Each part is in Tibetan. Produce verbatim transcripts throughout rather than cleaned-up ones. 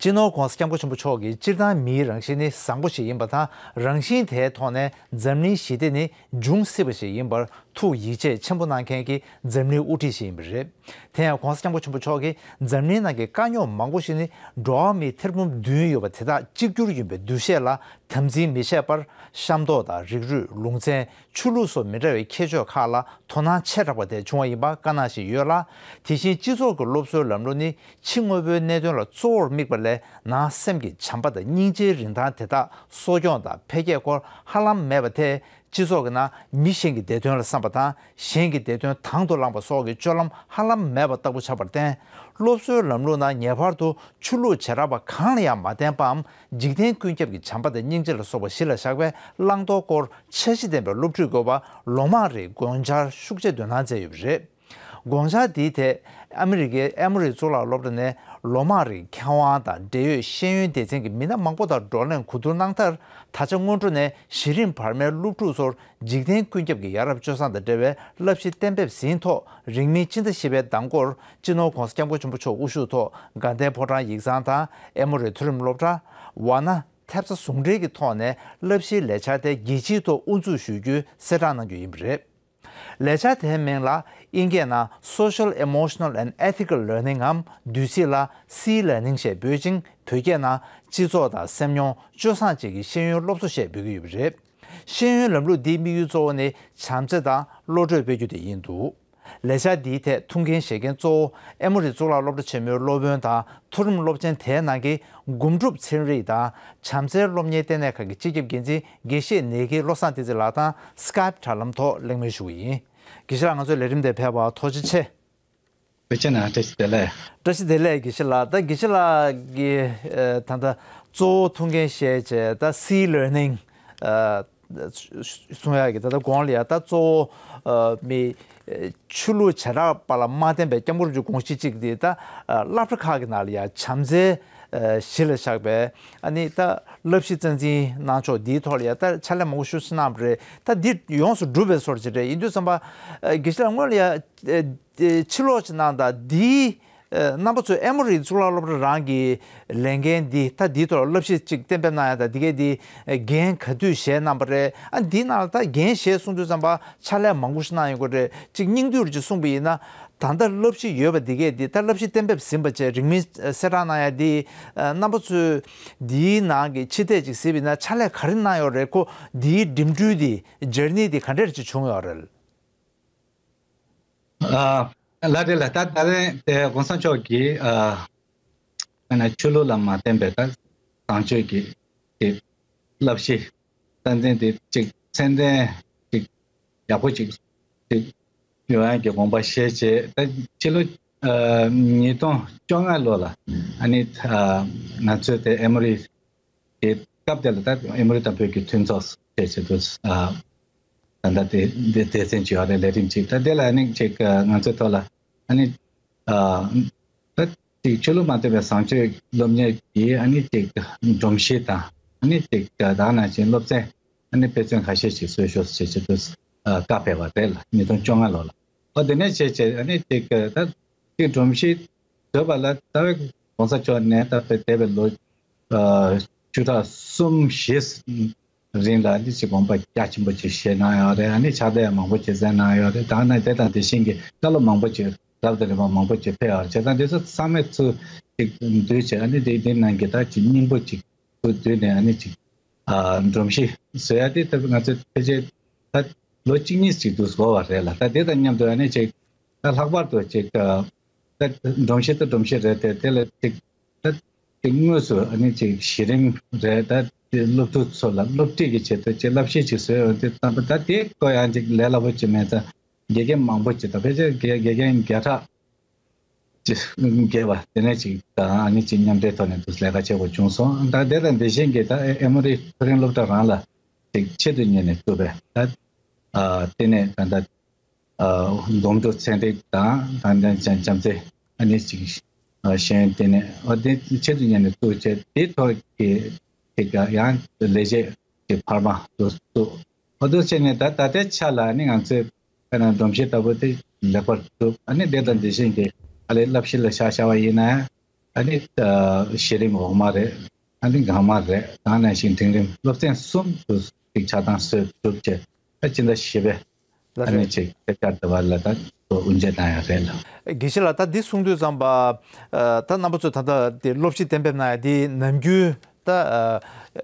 སྤྱི་ནོར་༧གོང་ས་༧སྐྱབས་མགོན་ཆེན་པོ་མཆོག་གིས་སྤྱིར་བཏང་མིའི་རང་བཞིན་ནི་བཟང་པོ་ཞིག་ཡིན་པ་དང་། རང་བཞིན་དེའི་ཐོག་ནས་འཛམ་གླིང་ཞི་བདེ་ནི་འབྱུང་སྲིད་པ་ཞིག་ཡིན་པར་ཐུགས་ཡིད་ཆེས་ཆེན་པོ་གནང་མཁན་གྱི་འཛམ་གླིང་དབུ་ཁྲིད་ཞིག་ཡིན་པ་རེད། དེ་ཡང་༧གོང་ས་༧སྐྱབས་མགོན་ཆེན་པོ་མཆོག་གིས་འཛམ་གླིང་ནང་གི་དཀའ་རྙོག་མང་པོ་ཞིག་ནི་འགྲོ་བ་མིའི་ཐེར་འབུམ་བདུན་ཡོད་པ་དེ་དག་གཅིག་གྱུར་ཡིན་པའི་འདུ་ཤེས་ལ་དམ་འཛིན་མི་བྱེད་པར། ཤ་མདོག་དང་རིགས་རུས། ལུང་ཚན། ཆོས་ལུགས་སོགས་མི་འདྲ་བའི་ཁྱད་ཆོས་ཁག་ལ་དོ་སྣང་ཆེ་དྲགས་པ་དེ་བྱུང་བ་ཡིན་པ་བཀའ་གནང་བཞིན་ཡོད་ལ། དེ་བཞིན་སྤྱི་ཚོགས་ཀྱི་སློབ་གསོའི་ལམ་ལུགས་ནི་ཕྱི་དངོས་པོའི་གནད་དོན་ལ་གཙོ་བོར་དམིགས་པ་ལས། ནང་སེམས་ཀྱི་བྱམས་པ་དང་སྙིང་རྗེའི་རིན་ཐང་དེ་དག་གསོ་སྐྱོང་དང་འཕེལ་རྒྱས་སྐོར་ཧ་ལམ་མེད་པ་དེས། སྤྱི་ཚོགས་ཀྱི་ནང་མི་གཞན་གྱི་བདེ་དོན་ལ་བསམ་པ་དང་། གཞན་གྱི་བདེ་དོན་དང་དུ་བླངས་པ་སོགས་ཀྱི་སྤྱོད་ལམ་ཧ་ལམ་མེད་པ་ལྟ་བུ་ཆགས་པར་བརྟེན། སློབ་གསོའི་ལམ་ལུགས་ནང་ངེས་པར་དུ་ཆོས་ལུགས་བྱེ་བྲག་པ་གང་ལ་ཡང་མ་བརྟེན་པའམ། འཇིག་རྟེན་ཀུན་ཁྱབ་ཀྱི་བྱམས་པ་དང་སྙིང་རྗེ་ལ་སོགས་པ་གཞི་ལ་བཞག་པའི་བླང་དོར་སྐོར་འཆར་གཞི་ལྡན་པའི་སློབ་ཁྲིད་དགོས་པ་ལོ་མང་རིང་དགོངས་འཆར་ཤུགས་ཆེ་འདོན་སྟངས་མཛད་ཡོད་པ་རེད། དགོངས་འཆར་འདིའི་ཐད་ཨ་མི་རི་ཀའི་ཨེ་མོ་རི་གཙུག་ལག་སློབ་གྲྭ་ནས་ལོ་མང་རིང་མཁས་དབང་དང་འབྲེལ་ཡོད་ཤེས་ཡོན་སྡེ་ཚན་གྱི་མི་སྣ་མང་པོ་དང་བགྲོ་གླེང་གོ་བསྡུར་གནང་མཐར། ད་ཆ་སྔོན་འགྲོ་ནས་གཞི་རིམ་བར་མའི་སློབ་ཕྲུག་ཚོར་འཇིག་རྟེན་ཀུན་ཁྱབ་ཀྱི་ཡ་རབས་སྤྱོད་བཟང་དང་འབྲེལ་བའི་བསླབ་གཞི་གཏན་འབེབས་ཟིན་ཐོག་རིང་མིན་སྤྱི་ཟླ་བཞི་པའི་ཟླ་འགོར་སྤྱི་ནོར་༧གོང་ས་༧སྐྱབས་མགོན་ཆེན་པོ་མཆོག་དབུ་བཞུགས་ཐོག་དགའ་ལྡན་ཕོ་བྲང་ཡིག་ཚང་དང་ཨེ་མོ་རི་མཐོ་རིམ་སློབ་གྲྭ། ཝཱ་ཎ། ཐེབས་རྩ་ཟུང་འབྲེལ་གྱི་ཐོག་ནས་བསླབ་གཞིའི་ལས་འཆར་དེ་རྒྱལ་སྤྱིའི་ཐོག་དབུ་འཛུགས་ཞུ་རྒྱུའི་གསལ་བསྒྲགས་གནང་རྒྱུ་ཡིན་པ་རེད། ལས་འཆར་དེའི་མིང་ལ་དབྱིན་སྐད་ནང་Social, Emotional and Ethical Learning འམ་བསྡུས་ཚིག་ལ་སི་ལར་ནིང་ཞེས་འབོད་ཅིང་། བོད་སྐད་ནང་སྤྱི་ཚོགས་དང་སེམས་མྱོང་སྤྱོད་བཟང་བཅས་ཀྱི་ཤེས་ཡོན་སློབ་གསོ་ཞེས་འབོད་ཀྱི་ཡོད་པ་རེད། ཤེས་ཡོན་ལམ་ལུགས་འདིའི་དམིགས་ཡུལ་གཙོ་བོ་ནི་བྱམས་བརྩེ་དང་བློ་གྲོས་སྤེལ་རྒྱུ་དེ་ཡིན་འདུག་ལས་འཆར་འདིའི་ཐད་ཐུགས་འགན་བཞེས་མཁན་གཙོ་བོ་ཨེ་མོ་རི་གཙུག་ལག་སློབ་གྲྭ་ཆེན་མོའི་སློབ་དཔོན་དང་། མཐོ་རིམ་སློབ་ཆེན་དེའི་ནང་གི་སྒོམ་སྒྲུབ་ཚན་རིག་དང་བྱམས་བརྩེའི་སློབ་གཉེར་ལྟེ་གནས་ཁང་གི་སྤྱི་ཁྱབ་འགན་འཛིན་དགེ་བཤེས་ནེ་གི་བློ་བཟང་བསྟན་འཛིན་ལགས་དང་སི་ཀའེབ་དྲ་ལམ་ཐོག་གླེང་མོལ་ཞུ་གི་ཡིན། དགེ་བཤེས་ལགས། ང་ཚོའི་ལས་རིམ་དེར་ཕེབས་པར་ཐུགས་རྗེ་ཆེ། བཀྲ་ཤིས་བདེ་ལེགས། བཀྲ་ཤིས་བདེ་ལེགས་དགེ་བཤེས་ལགས། ད་དགེ་བཤེས་ལགས་ཀྱིས་ཨ་ད་ལྟ་གཙོ་བོ་ཐུགས་འགན་བཞེས་བྱས་ད་སི་ལར་ནིང་ཨ་གསུང་ཡག་གི་ད་ལྟ་གོང་ལ་ཡ་ད་གཙོ་བོ་ཨ་མི་ཨ་ཆོས་ལུགས་བྱེ་བྲག་པ་ལ་མ་བརྟེན་པའི་སྐྱབས་མགོན་རིན་པོ་ཆེའི་དགོངས་གཞི་གཅིག་དེ་ད་ཨ་སློབ་གྲྭ་ཁག་གི་ནང་ལ་ཡ་བྱམས་བརྩེ་ཨ་གཞི་ལ་བཞག་པའི་ཨ་ནི་ད་བསླབ་གཞི་རྩ་འཛིན་གནང་ཕྱོགས་འདིའི་ཐོག་ལ་ཡ་ད་ཕྱག་ལས་མང་པོ་ཞིག་གནང་བ་རེད། ད་འདི་ཡོངས་སུ་གྲུབ་པའི་བཟོ་འདྲ་ཅིག་རེད། ཡིན་དུས་ཙམ་པ་ཨ་དགེ་བཤེས་ལགས་སྔོན་ལ་ཡ་ཨ་ཕྱིར་ལོག་ཅིག་གནང་དང་། འདིའི་ཨ་རྣམ་པ་ཚོས་ཨེ་མོ་རི་གཙུག་ལག་སློབ་གྲྭ་རང་གི་ལས་འགན་འདི་ད་འདིའི་ཐོག་བསླབ་གཞི་ཅིག་གཏན་འབེབས་གནང་ཡ་དང་། འདི་གའི་འདི་འགན་ག་དུས་བཞེས་གནང་བ་རེད། ཨ་འདིའི་ནང་ལ་ད་འགན་བཞེས་གསུང་དུས་ཙམ་པ་ཕྱག་ལས་མང་པོ་ཞིག་གནང་ཡོད་ཀྱི་རེད། ཅིག་སྙིང་བསྡུས་ཅིག་གསུངས་པ་ཡིན་ན། ད་ལྟ་བསླབ་གཞི་ཡོད་པ་འདི་གས་འདི་ད་བསླབ་གཞི་གཏན་འབེབས་ཟིན་པ་བྱས་རིང་མིན་གསལ་བསྒྲགས་གནང་ཡ་འདི་ཨ་རྣམ་པ་ཚོས་འདིའི་ནང་གི་ཕྱི་བལྟས་ཅིག་གཟིགས་པ་ཡིན་ན་ཕྱག་ལས་ག་རེ་གནང་ཡོད་རེད། ཁོ་འདིའི་འགྲིམ་འགྲུལ་འདི་ཇར་ནི་འདི་ག་འདྲས་ཅིག་བྱུང་ཡོད་རེད། ཨ་ལགས་རེད་ལགས། ད་ད་རེས་དེ་གོང་ས་མཆོག་གིས་ཨ་ཨ་ནི་ཆོས་ལུགས་ལ་མ་བརྟེན་པའི་ད་བཟང་སྤྱོད་ཀྱི་དེ་བསླབ་གཞི་རྩ་འཛིན་དེ་ཅིག་ཚད་ལྡན་ཅིག་ཡག་པོ་ཅིག་ཅིག་ཡོང་ཡག་གི་དགོངས་པ་བཞེས་བྱས། ད་ཕྱི་ལོ་ཨ་ཉིས་སྟོང་བཅོ་ལྔ་ལོ་ལ་ཨ་ནི་ཨ་ང་ཚོས་དེ་ཨེ་མོ་རི་དེ་སྐབས་དེ་ལ་ད་ཨེ་མོ་རི་དང་བོད་ཀྱི་མཐུན་ཚོགས་ཞེས་བྱེད་དུས་ཨ་ད་ལྟ་དེ་དེ་སྡེ་ཚན་ཅིག་ཡོད་རེད། ལས་རིམ་ཅིག་ད་དེ་ལ་ཨ་ནི་ཅིག་ཨ་ང་ཚོའི་ཐོག་ལ་ཨ་ནི་ཨ་ད་ཅིག་ཆོས་ལུགས་མ་བརྟེན་པའི་བཟང་སྤྱོད་སློབ་གཉེར་གྱི་ཨ་ནི་ཅིག་སྒྲོམ་གཞི་དང་། ཨ་ནི་ཅིག་ད་ག་ནང་བཞིན་སློབ་ཚན་ཨ་ནི་དཔེ་མཚོན་ཁ་ཤས་ཅིག་བཟོས་ཤོག་ཅེས་བྱེད་དུས་ཨ་བཀའ་ཕེབས་པ་རེད་ལ། ཉིས་སྟོང་བཅོ་ལྔ་ལོ་ལ། ཨོ་དེ་ནས་བྱས་བྱས་ཨ་ནི་ཅིག་ད་ཅིག་སྒྲོམ་གཞི་བཟོས་པ་ལ་རྩ་བའི་གོང་ས་མཆོག་ནས་ད་ལྟ་འདས་པའི་ལོ་ཨ་བཅུ་ཕྲག་གསུམ་བཞི་རིང་ལ་ཨ་ནི་ཅིག་དགོངས་པ་རྒྱ་ཆེན་པོ་ཅིག་བཞེས་གནང་ཡོད་རེད། ཨ་ནི་ཕྱག་དེབ་མང་པོ་ཅིག་བསྩལ་གནང་ཡོད་རེད། ད་ནི་དེ་དང་དེ་བཞིན་གྱི་བཀའ་སློབ་མང་པོ་ཅིག་རབ་དང་རིམ་པ་མང་པོ་ཅིག་ཕེབས་ཡོད་རེད། བྱས་ཙང་དེ་ཚོ་ཚང་མའི་ཚུར་ཅིག་བསྡུས་བྱས་ཨ་ནི་དེ་དེའི་ནང་གི་ད་ཅིག་སྙིང་པོ་ཅིག་ཚུར་བསྡུས་ནས་ཨ་ནི་ཅིག་ཨ་སྒྲོམ་གཞི་བཟོ་ཡ་དེ་ད་ང་ཚོས་ཕལ་ཆེར་ད་ལོ་གཅིག་གཉིས་ཅིག་འདུག་འགོར་བ་རེད་ལ། ད་དེ་དང་མཉམ་དུ་ཨ་ནི་ཅིག་ད་ལྷག་པར་དུ་ཅིག་ཨ་ད་སྒྲོམ་གཞི་ད་སྒྲོམ་གཞི་རེད་དེ། དེ་ལ་ཅིག་ད་དེ་དངོས་སུ་ཨ་ནི་ཅིག་གཞི་རིམ་རེད། ད་དེ་སློབ་ཕྲུག་ཚོ་ལ་སློབ་ཁྲིད་ཀྱི་ཆེད་དུ་ཅིག་བསླབ་གཞི་ཅིག་བཟོས་ཡོང་དུས་ཙམ་པ་ད་དེ་ཁོ་ཡང་ཅིག་ལས་སླ་པོ་ཅིག་མེད་ཙང་། དགེ་རྒན་མང་པོ་ཅིག་དང་ཕལ་ཆེར་དགེ་དགེ་རྒན་བརྒྱ་ཕྲག་ཅིག་བརྒལ་བ་དེ་ནས་ཅིག་དང་ཨ་ནི་ཅིག་མཉམ་འབྲེལ་ཐོག་ནས་འདུག་ལས་ཀ་བྱེད་དགོས་བྱུང་སོང་། ད་དེ་དང་དེ་བཞིན་གྱི་ད་ཨེ་མོ་རི་མཐོ་རིམ་སློབ་གྲྭ་རང་ལ་ཅིག་ཆེད་དུ་གཉེར་ནས་བཙུགས་པའི་ད་ཨ་དེ་ནས་ད་ད་ཨ་སྒོམ་སྒྲུབ་ཚན་རིག་དང་ད་ལྟ་བྱམས་བྱམས་བརྩེ་ཨ་ནི་ཅིག་ཨ་ཤེས་ཡོན་དེ་ནས་ཨ་དེ་ཆེད་དུ་གཉེར་ནས་བཙུགས་བྱས། དེའི་ཐོག་གི་ཅིག་ཡང་ལས་བྱེད་ཀྱི་འཕར་མ་དུ་བཙུགས། ཨོ་དུ་བྱས་ནས་ད་ད་ལྟའི་ཆ་ལ་ནི་ང་ཚོས་ཁ་ནང་སྒྲོམ་གཞི་ལྟ་བུ་དེ་ལེགས་པར་གྲུབ། ཨ་ནི་དེ་དང་དེ་བཞིན་གྱི་ཨ་ལས་བསླབ་གཞི་ལ་ཆ་བཞག་པ་ཡིན་ན། ཨ་ནི་ད་གཞི་རིམ་འོག་མ་རེད། ཨ་ནི་འགག་མ་རེད། དེ་ནང་བཞིན་འབྲིང་རིམ་སློབ་ཚན་གསུམ་དུ་ཅིག་ཆགས་སྡང་བཟོས་གྲུབ་བྱས། ཨ་སྤྱི་ཟླ་བཞི་པའི་ལ་ཨ་ནི་རེད། ཅིག་ཐད་ཀར་དུ་བ་ལ་ད་དབུ་འབྱེད་གནང་ཡ་རེད་ལ། དགེ་བཤེས་ལགས། ད་འདི་གསུང་དུས་ཙམ་པ། ད་རྣམ་པ་ཚོས་ད་ལྟ་དེ་སློབ་གཞི་གཏན་འབེབས་གནང་ཡ་དེ་ནམ་རྒྱུན་ད་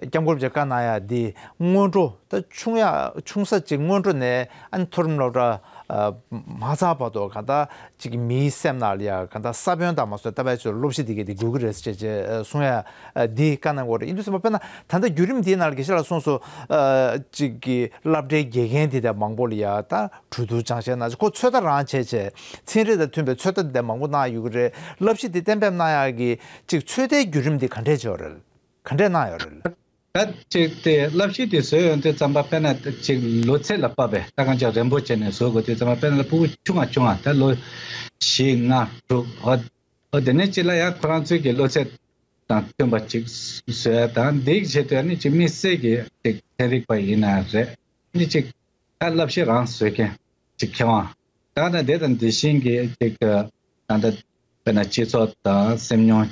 སྐྱབས་མགོན་རིན་པོ་ཆེ་བཀའ་གནང་ཡ་དེ་སྔོན་འགྲོ་ད་ཆུང་ཡ་ཆུང་ས་ཅིག་སྔོན་འགྲོ་ནས་ཨ་ནི་མཐོ་རིམ་སློབ་གྲྭ་མ་ཚར་བར་དུ་གང་ལྟར་ཅིག་མིའི་སེམས་ནང་ལ་ཡ་གང་ལྟར་ས་བོན་དང་མ་སོན་ལྟ་བའི་ཚོས་སློབ་གཞི་འདི་གས་དེ་དགོས་ཀྱི་རེད་ཟེར་བྱས་བྱས་གསུང་ཡ་འདི་བཀའ་གནང་དགོས་རེད། ཡིན་དུས་ཙམ་པ་དཔེར་ན་ད་ལྟ་བརྒྱུད་རིམ་འདིའི་ནང་ལ་དགེ་བཤེས་ལགས་གསུངས་སོང་། ཅིག་གི་སློབ་གྲྭའི་དགེ་རྒན་དེ་དག་མང་པོ་ལ་ཡ་ད་གྲོས་བསྡུར་སྦྱང་བཤད་གནང་བྱས་ཁོ་ཚོད་ལྟ་རང་བྱས་བྱས་ཚན་རིག་དང་མཐུན་པའི་ཚོད་ལྟ་དེ་མང་པོ་གནང་ཡོད་ཀྱི་རེད། བསླབ་གཞི་དེ་གཏན་འབེབས་གནང་ཡག་གི་ཅིག་ཚོད་ལྟའི་བརྒྱུད་རིམ་དེ་ག་འདྲས་བྱས་ཡོད་རེད། ག་འདྲས་གནང་ཡོད་རེད། ད་ཅིག་དེ་བསླབ་གཞི་དེ་བཟོས་ཡོང་དུས་ཙམ་པ་དཔེར་ན་ཅིག་ལོ་ཚད་ལ་དཔག་པའི་ད་གང་ཅིག་རན་པོ་བྱས་ནས་བཟོ་དགོས་དུས་ཙམ་པ་དཔེར་ན་ཕྲུ་གུ་ཆུང་ང་ཆུང་ང་ད་ལོ་བཞི་ལྔ་དྲུག་འོ་འོ་དེ་ནས་ཅིག་ལ་ཡང་ཁོ་རང་ཚོའི་གི་ལོ་ཚད་དང་མཐུན་པ་ཅིག་བཟོ་ཡ་དང་། འདིའི་ཆེད་དུ་ནི་ཅིག་དམིགས་བསལ་གྱི་ཅིག་ཚན་རིག་པ་ཡིན་ན་རེད། ནི་ཅིག་ད་བསླབ་གཞི་རང་བཟོ་མཁན་ཅིག་མཁས་དབང་། ད་ནི་དེ་དང་དེ་བཞིན་གྱི་ཅིག་ད་ལྟ་དཔེར་ན་སྤྱི་ཚོགས་དང་སེམས་མྱོང་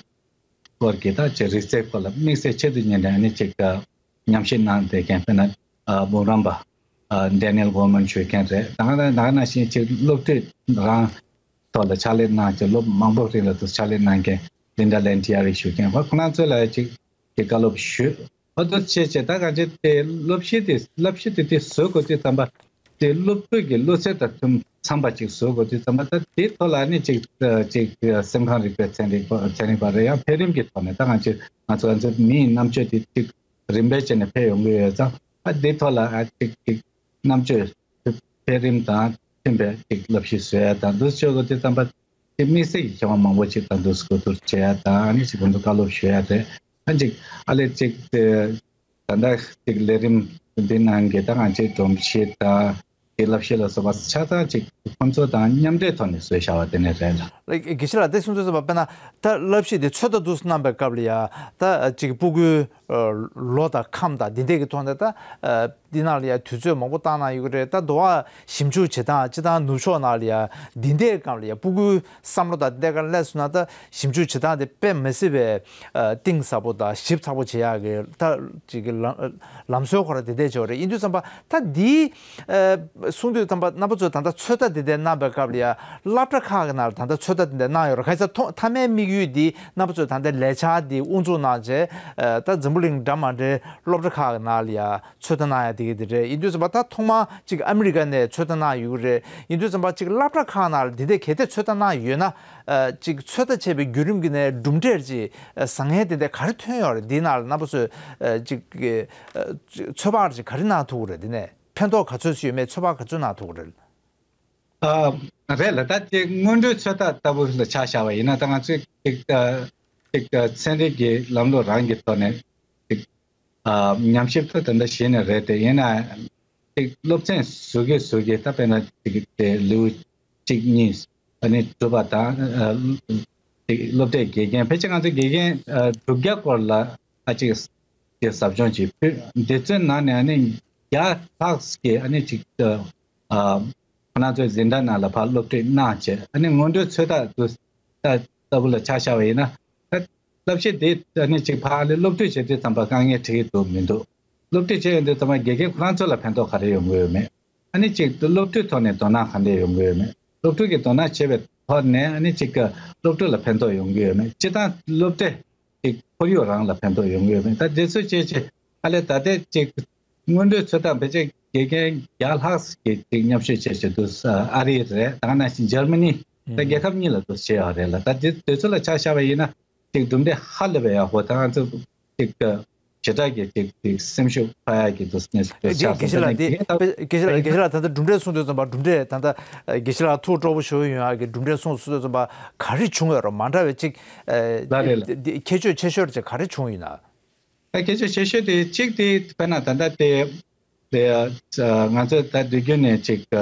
སྐོར་གྱི་ད་ཅིག་རིག་རྩལ་སྐོར་ལ་དམིགས་བསལ་ཆེད་དུ་གཉེར་ནས་ནི་ཅིག་ཉམས་ཞིབ་གནང་བསྡད་མཁན་དཔེར་ན་འབུམ་རམས་པ་Daniel Goleman ཞུ་མཁན་རེད། ད་ནི་ད་ནང་བཞིན་ཅིག་སློབ་ཁྲིད་རང་ཐོག་ལ་ཕྱག་ལས་གནང་ཅིག་ལོ་མང་པོ་རིང་ལ་དུ་ཕྱག་ལས་གནང་མཁན་Linda Lantieri ཞུ་མཁན་བ་ཁོ་རང་ཚོ་ལ་ཅིག་གི་བཀའ་སློབ་ཞུས། ཨ་ཏོ་བྱས་བྱས་ད་གང་ཅི་དེ་སློབ་གཞི་དེ་བསླབ་གཞི་དེ་དེ་བཟོ་དགོས་དུས་ཙམ་པ་དེ་སློབ་ཕྲུག་གི་བློ་རྩེ་དང་མཐུན་འཚམ་པ་ཅིག་བཟོ་དགོས་དུས་ཙམ་པ་ད་དེ་ཐོག་ལ་ནི་ཅིག་ཅིག་སེམས་ཁམས་རིག་པའི་ཚན་རིག་པ་ཚན་རིག་པ་རེད། ཡང་འཕེལ་རིམ་གྱི་ཐོག་ནས་ད་གང་ཅི་ང་ཚོ་ང་ཚོ་མིའི་རྣམ་དཔྱོད་དེ་ཅིག་རིམ་པས་བྱས་ནས་འཕེལ་ཡོང་གི་ཡོད་ཙང་ཨ་དེ་ཐོག་ལ་ཨ་ཅིག་ཅིག་རྣམ་དཔྱོད་འཕེལ་རིམ་དང་མཐུན་པའི་ཅིག་བསླབ་གཞི་བཟོ་ཡ་དང་འདུ་བྱེད་དགོས་དུས་ཙམ་པ། དེ་དམིགས་བསལ་གྱི་མཁས་དབང་མང་པོ་ཅིག་དང་དུ་གོ་བསྡུར་བྱེད་ཡ་དང་ཨ་ནི་ཅིག་ཁོང་ཚོ་བཀའ་སློབ་ཞུ་ཡ་རེད། ཨ་ཅིག་ཨ་ལས་ཅིག་དེ་ད་ལྟ་ཅིག་ལས་རིམ་འདི་ནང་གི་ད་ང་ཅིག་སྒྲོམ་གཞི་དང་དེ་བསླབ་གཞི་ལ་སོགས་པ་ཆ་ཚང་ཅིག་ཁོང་ཚོ་དང་མཉམ་འབྲེལ་ཐོག་ནས་བཟོས་བཞག་པ་དེ་ནས་རེད་ལ། དགེ་བཤེས་ལགས་དེ་གསུང་ཚུལ་ཙམ་པ་དཔེར་ན་ད་བསླབ་གཞི་དེ་ཚོད་ལྟ་འདུག་གནང་པའི་སྐབས་ལ་ཡ་ད་ཅིག་སྤུ་གུའི་ལོ་དང་ཁམས་དང་འདི་འདྲས་ཀྱི་ཐོག་ནས་ད། འདི་ནང་ལ་ཡང་དུས་ཚོད་མང་པོ་བཏང་གནང་ཡོད་ཀྱི་རེད། ད་དུ་བ་ཞིབ་འཇུག་བྱེད་སྟངས་སྤྱི་བཏང་ནུབ་ཕྱོགས་ནང་ལ་ཡང་འདི་འདྲའི་སྒང་ལ་ཡང་སྤུ་གུའི་བསམ་བློ་དང་འདི་འདྲའི་སྒང་སླེབས་སོང་ན་ད་ཞིབ་འཇུག་བྱེད་སྟངས་དེ་དཔེ་མི་སྲིད་པའི་གཏིང་ཟབ་པོ་དང་ཞིབ་ཚགས་པོ་བྱེད་ཡག་གི་ད་ཅིག་གི་ལམ་ལམ་སྲོལ་ཁོ་རང་དེ་འདྲས་བྱས་པ་རེད། ཡིན་དུས་ཙམ་པ་ད་འདིའི་གསུང་དུས་ཙམ་པ་རྣམ་པ་ཚོས་ད་ལྟ་ཚོད་ལྟ་དེ་འདྲས་གནང་པའི་སྐབས་ལ་ཡང་སློབ་གྲྭ་ཁག་གི་ནང་ལ་ད་ལྟ་ཚོད་ལྟ་དེ་འདྲས་གནང་ཡོད་རེད། ག་རེ་ཟེར་ཐོག་མཐའ་མའི་དམིགས་ཡུལ་འདི་རྣམ་པ་ཚོས་ད་ལྟ་ལས་འཆར་འདི་དབུ་འཛུགས་གནང་བྱས་ད་འཛམ་བུ་གླིང་འདྲ་མ་འདྲའི་སློབ་གྲྭ་ཁག་གི་ནང་ལ་ཡང་ཚོད་ལྟ་གནང་ཡ་དེ་གི་དེ་རེད། ཡིན་དུས་ཙམ་པ་ད་ཐོག་མར་ཅིག་ཨ་མི་རི་ཀ་ནས་ཚོད་ལྟ་གནང་ཡོད་རེད། ཡིན་དུས་ཙམ་པ་ཅིག་སློབ་གྲྭ་ཁག་ནང་ལ་དེ་འདྲས་གལ་ཏེ་ཚོད་ལྟ་གནང་ཡོད་ན། ཨ་ཅིག་ཚོད་ལྟ་བྱས་པའི་བརྒྱུད་རིམ་གྱི་ནས་གྲུབ་འབྲས་ཅིག་ཨ་བཟང་ངན་དེ་འདྲས་ག་རེ་ཐོན་ཡོད་རེད། འདི་ནང་ལ་རྣམ་པ་ཚོས་ཨ་ཅིག་ཨ་ཚོད་དཔག་ཅིག་ག་རེ་གནང་ཐུབ་ཀྱི་རེད། འདི་ནས་ཕན་ཐོགས་ག་ཚོད་ཡོད་མེད་ཚོད་དཔག་ག་ཚོད་གནང་ཐུབ་ཀྱི་རེད། ཨ་རེད་ལ། ད་དེ་སྔོན་འགྲོའི་ཚོད་ལྟ་ལྟ་བུ་ལ་ཆ་བཞག་པ་ཡིན་ན་ད་ང་ཚོས་ཅིག་ཨ་ཅིག་ཨ་ཚན་རིག་གི་ལམ་ལུགས་རང་གི་ཐོག་ནས་ཅིག་ཨ་ཉམས་ཞིབ་ཐོག་དེ་འདྲ་བྱས་ནས་རེད། དེ་ཡིན་ན་ཅིག་སློབ་ཚན་བཟོ་གི་བཟོ་གི་ད་དཔེར་ན་ཅིག་དེ་ལེའུ་གཅིག་གཉིས་ཨ་ནི་གྲུབ་པ་དང་ཨ་ཅིག་སློབ་གྲྭའི་དགེ་རྒན་ཕལ་ཆེར་ང་ཚོའི་དགེ་རྒན་ཨ་དྲུག་བརྒྱ་སྐོར་ལ་ཨ་ཅིག་དེ་ཟབ་སྦྱོང་ཅིག་ཕུལ། འདི་ཚོའི་ནང་ནས་ཨ་ནི་བརྒྱ་ལྷག་གིས་ཨ་ནི་ཅིག་ཨ་ཁོ་རང་ཚོའི་འཛིན་གྲྭ་ནང་ལ་ཕར་སློབ་ཁྲིད་གནང་བྱས་ཨ་ནི་སྔོན་འགྲོའི་ཚོད་ལྟ་དུ་ལྟ་ལྟ་བུ་ལ་ཆ་བཞག་པ་ཡིན་ན། ད་བསླབ་བྱ་དེ་ཨ་ནི་ཅིག་ཕར་ལ་སློབ་ཁྲིད་བྱེད་དུས་ཙམ་པ་དཀའ་ངལ་འཕྲད་ཀྱི་འདུག་མི་འདུག་སློབ་ཁྲིད་བྱེད་ཡོང་དུས་ཙམ་པ་དགེ་རྒན་ཁོ་རང་ཚོ་ལ་ཕན་ཐོགས་ག་རེ་ཡོང་གི་ཡོད་མེད། ཨ་ནི་ཅིག་སློབ་ཕྲུག་ཐོག་ནས་དོ་སྣང་ག་འདྲས་ཡོང་གི་ཡོད་མེད། སློབ་ཕྲུག་གིས་དོ་སྣང་བྱེད་པའི་ཐོག་ནས་ཨ་ནི་ཅིག་སློབ་ཕྲུག་ལ་ཕན་ཐོགས་ཡོང་གི་ཡོད་མེད། སྤྱིར་བཏང་སློབ་གྲྭའི་ཅིག་ཁོར་ཡུག་རང་ལ་ཕན་ཐོགས་ཡོང་གི་ཡོད་མེད། ད་དེ་ཚོ་བྱས་བྱས་ཨ་ལས་ད་ལྟའི་ཅིག་སྔོན་འགྲོའི་ཚོད་ལྟ་ཕལ་ཆེར་དགེ་རྒན་བརྒྱ་ལྷག་གིས་ཅིག་མཉམ་ཞུགས་བྱས་བྱས་འདུག་ཨ་རི་རེད། ད་ག་ནང་བཞིན་འཇར་མ་ནི་ད་རྒྱལ་ཁབ་གཉིས་ལ་འདུག་བྱས་ཡོད་རེད་ལ། ད་དེ་དེ་ཚོ་ལ་ཆ་བཞག་པ་ཡིན་ན། ཅིག་གྲུབ་འབྲས་ཧ་ལས་པའི་ཡག་པོ་དང་ང་ཚོ་ཅིག་ཞེ་དྲག་གི་ཅིག་ཅིག་སེམས་ཤུགས་འཕར་ཡག་གི་འདུག་སེ་ཆགས་སོང་། དགེ་བཤེས་ལགས་འདི་དགེ་བཤེས་ལགས་དགེ་བཤེས་ལགས་ད་ལྟ་གྲུབ་འབྲས་གསུངས་དུས་ཙམ་པ་གྲུབ་འབྲས་ད་ལྟ་དགེ་བཤེས་ལགས་ཐུགས་སྤྲོ་པོ་ཞུ་ཡོང་ཡག་གི་གྲུབ་འབྲས་གསུངས་སོང་དུས་ཙམ་པ་ག་རེ་བྱུང་ཡོད་རོ། མ་འདྲ་བའི་ཅིག་ལགས་རེད་ལགས། ཁྱད་ཆོས་ཆེ་ཤོས་ཅིག་ག་རེ་བྱུང་ཡོད་ན། ད་ཁྱད་ཆོས་ཆེ་ཤོས་དེ་གཅིག་དེ་དཔེར་ན་ད་ལྟ་དེ་དེ་ང་ཚོ་ད་དུས་རྒྱུན་ནས་ཅིག་ད་